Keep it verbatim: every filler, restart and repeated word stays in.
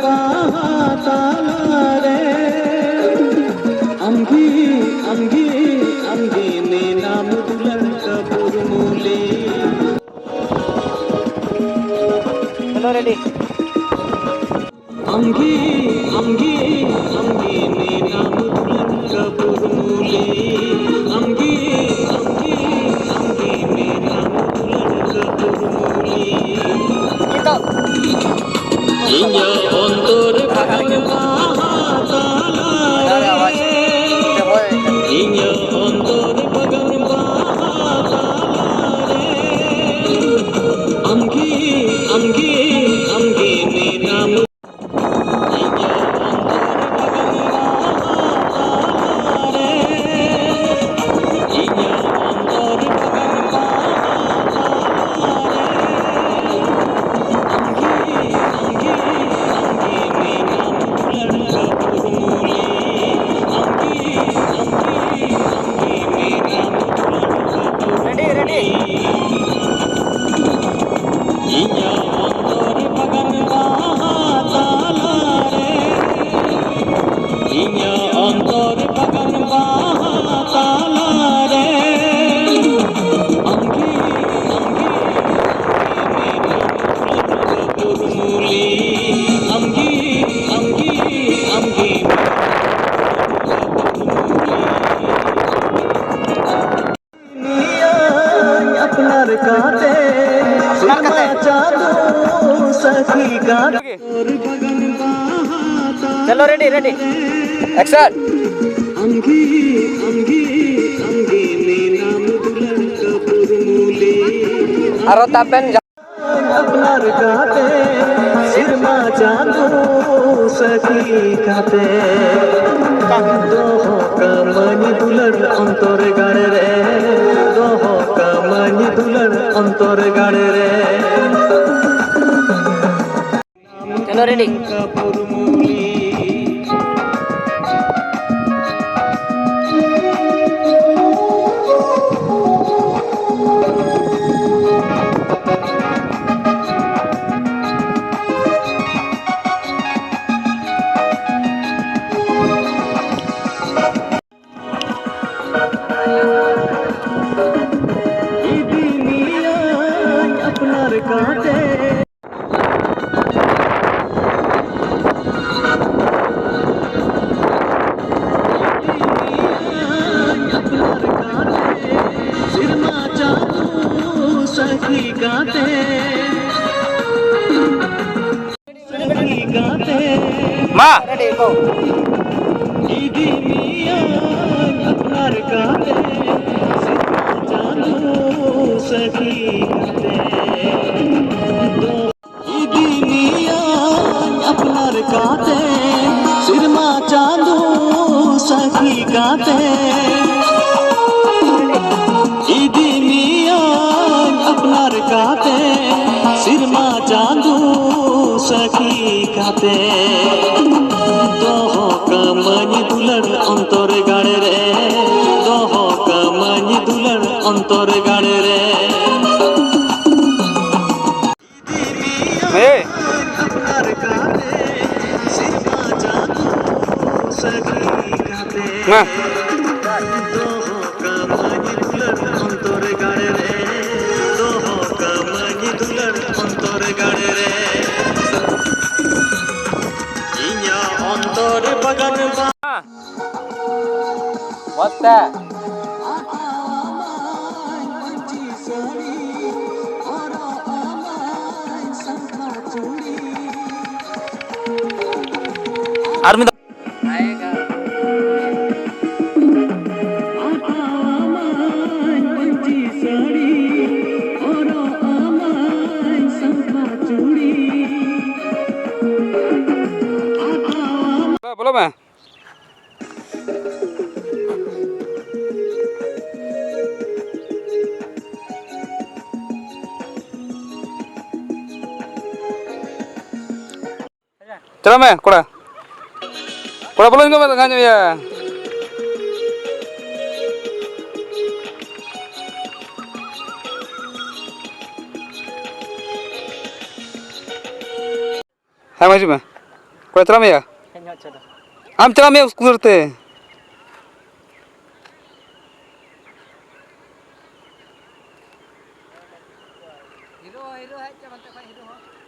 ᱵᱟᱦᱟ ᱛᱟᱞᱟᱨᱮ ᱟᱢᱜᱮ, ᱟᱢᱜᱮ, ᱟᱢᱜᱮ ᱢᱮᱱᱟᱢ ᱫᱩᱞᱟᱹᱲ ᱠᱟᱹᱯᱩᱨ ᱢᱩᱞᱤ᱾ ᱪᱚᱞᱚ, ᱨᱮᱰᱤ᱾ ᱟᱢᱜᱮ, ᱟᱢᱜᱮ, ᱟᱢᱜᱮ ᱢᱮᱱᱟᱢ ᱫᱩᱞᱟᱹᱲ ᱠᱟᱹᱯᱩᱨ ᱢᱩᱞᱤ᱾ ᱟᱢᱜᱮ, ᱟᱢᱜᱮ, ᱟᱢᱜᱮ ᱢᱮᱱᱟᱢ ᱫᱩᱞᱟᱹᱲ ᱠᱟᱹᱯᱩᱨ ᱢᱩᱞᱤ᱾ ᱱᱤᱛᱚᱜ᱾ ᱤᱧᱟᱹᱜ ᱚᱱᱛᱚᱨ ᱵᱟᱜᱟᱱ ᱵᱟᱦᱟ ᱛᱟᱞᱟᱨᱮ᱾ ᱤᱧᱟᱹᱜ ᱚᱱᱛᱚᱨ ᱵᱟᱜᱟᱱ ᱵᱟᱦᱟ ᱛᱟᱞᱟᱨᱮ᱾ ᱟᱢᱜᱮ, ᱟᱢᱜᱮ, ᱟᱢᱜᱮ ᱢᱮᱱᱟᱢ᱾ Ready, ready. ᱤᱧᱟᱹᱜ ᱚᱱᱛᱚᱨ ᱵᱟᱜᱟᱱ ᱵᱟᱦᱟ ᱛᱟᱞᱟᱨᱮ, ᱤᱧᱟᱹᱜ ᱚᱱᱛᱚᱨ ᱵᱟᱜᱟᱱ ᱵᱟᱦᱟ ᱛᱟᱞᱟᱨᱮ, ᱟᱢᱜᱮ, ᱟᱢᱜᱮ, ᱟᱢᱜᱮ ᱢᱮᱱᱟᱢ ᱫᱩᱞᱟᱹᱲ ᱠᱟᱹᱯᱩᱨ ᱢᱩᱞᱤ, ᱟᱢᱜᱮ, ᱟᱢᱜᱮ, ᱟᱢᱜᱮ ᱢᱮᱱᱟᱢ ᱫᱩᱞᱟᱹᱲ ᱠᱟᱹᱯᱩᱨ ᱢᱩᱞᱤ᱾ ᱱᱤᱭᱟᱹᱧ ᱟᱯᱱᱟᱨ ᱠᱟᱛᱮ, ᱟᱯᱱᱟᱨ ᱠᱟᱛᱮ᱾ ᱥᱮᱨᱢᱟ ᱪᱟᱸᱫᱚ ᱥᱟᱹᱠᱷᱤ ᱠᱟᱛᱮ᱾ ᱪᱚᱞᱚ, ᱨᱮᱰᱤ, ᱨᱮᱰᱤ᱾ ᱮᱠᱥᱚᱱ᱾ ᱟᱢᱜᱮ, ᱟᱢᱜᱮ, ᱟᱢᱜᱮ ᱢᱮᱱᱟᱢ ᱫᱩᱞᱟᱹᱲ ᱠᱟᱹᱯᱩᱨ ᱢᱩᱞᱤ᱾ ᱟᱨᱚ ᱛᱟᱵᱮᱱ᱾ ᱟᱯᱱᱟᱨ ᱠᱟᱛᱮ, ᱥᱮᱨᱢᱟ ᱪᱟᱸᱫᱚ ᱥᱟᱹᱠᱷᱤ ᱠᱟᱛᱮ, ᱫᱚᱦᱚ ᱠᱟᱹᱢᱟᱹᱧ ᱫᱩᱞᱟᱹᱲ ᱚᱱᱛᱚᱨ ᱜᱟᱲ ᱨᱮ, ᱫᱚᱦᱚ ᱠᱟᱹᱢᱟᱹᱧ ᱫᱩᱞᱟᱹᱲ ᱚᱱᱛᱚᱨ ᱜᱟᱲ ᱨᱮ᱾ ᱪᱚᱞᱚ, ᱨᱮᱰᱤ᱾ ᱢᱟ᱾ ᱤᱫᱤ ᱢᱮᱭᱟᱹᱧ ᱟᱯᱱᱟᱨ ᱠᱟᱛᱮ, ᱥᱮᱨᱢᱟ ᱪᱟᱸᱫᱳ ᱥᱟᱹᱠᱷᱤ ᱠᱟᱛᱮ᱾ ᱤᱫᱤ ᱢᱮᱭᱟᱹᱧ ᱟᱯᱱᱟᱨ ᱠᱟᱛᱮ, ᱥᱮᱨᱢᱟ ᱪᱟᱸᱫᱳ ᱥᱟᱹᱠᱷᱤ ᱠᱟᱛᱮ᱾ ᱤᱫᱤ ᱢᱮᱭᱟᱹᱧ ᱟᱯᱱᱟᱨ ᱠᱟᱛᱮ, ᱥᱮᱨᱢᱟ ᱪᱟᱸᱫᱳ ᱥᱟᱹᱠᱷᱤ ᱠᱟᱛᱮ᱾ ᱫᱚᱦᱚ ᱠᱟᱹᱢᱟᱹᱧ ᱫᱩᱞᱟᱹᱲ ᱚᱱᱛᱚᱨ ᱜᱟᱲ ᱨᱮ, ᱫᱚᱦᱚ ᱠᱟᱹᱢᱟᱹᱧ ᱫᱩᱞᱟᱹᱲ ᱚᱱᱛᱚᱨ ᱜᱟᱲ ᱨᱮ᱾ ᱦᱮᱸ᱾ ᱢᱟ᱾ ᱟᱨ ᱢᱤᱫ ᱫᱷᱟᱣ᱾ ᱵᱚᱞᱚ ᱢᱮ᱾ ᱪᱟᱞᱟᱜ ᱢᱮ, ᱠᱚᱲᱟ᱾ ᱠᱚᱲᱟ, ᱵᱚᱞᱚ ᱧᱚᱜ ᱢᱮ, ᱞᱟᱸᱜᱟ ᱧᱚᱜ ᱭᱟ᱾ ᱦᱮᱸ, ᱢᱟ ᱦᱤᱡᱩᱜ ᱢᱮ᱾ ᱠᱚᱲᱟ, ᱪᱟᱞᱟᱜ ᱢᱮ ᱭᱟ᱾ ᱦᱮᱸ, ᱟᱪᱪᱷᱟ ᱫᱟ᱾ ᱟᱢ ᱪᱟᱞᱟᱜ ᱢᱮ ᱩᱥᱠᱩᱨ ᱛᱮ᱾ ᱦᱤᱨᱳ, ᱦᱤᱨᱳ ᱦᱮᱡ ᱪᱚ ᱱᱚᱛᱮ ᱠᱷᱚᱡ, ᱦᱤᱨᱳ ᱦᱚᱸ᱾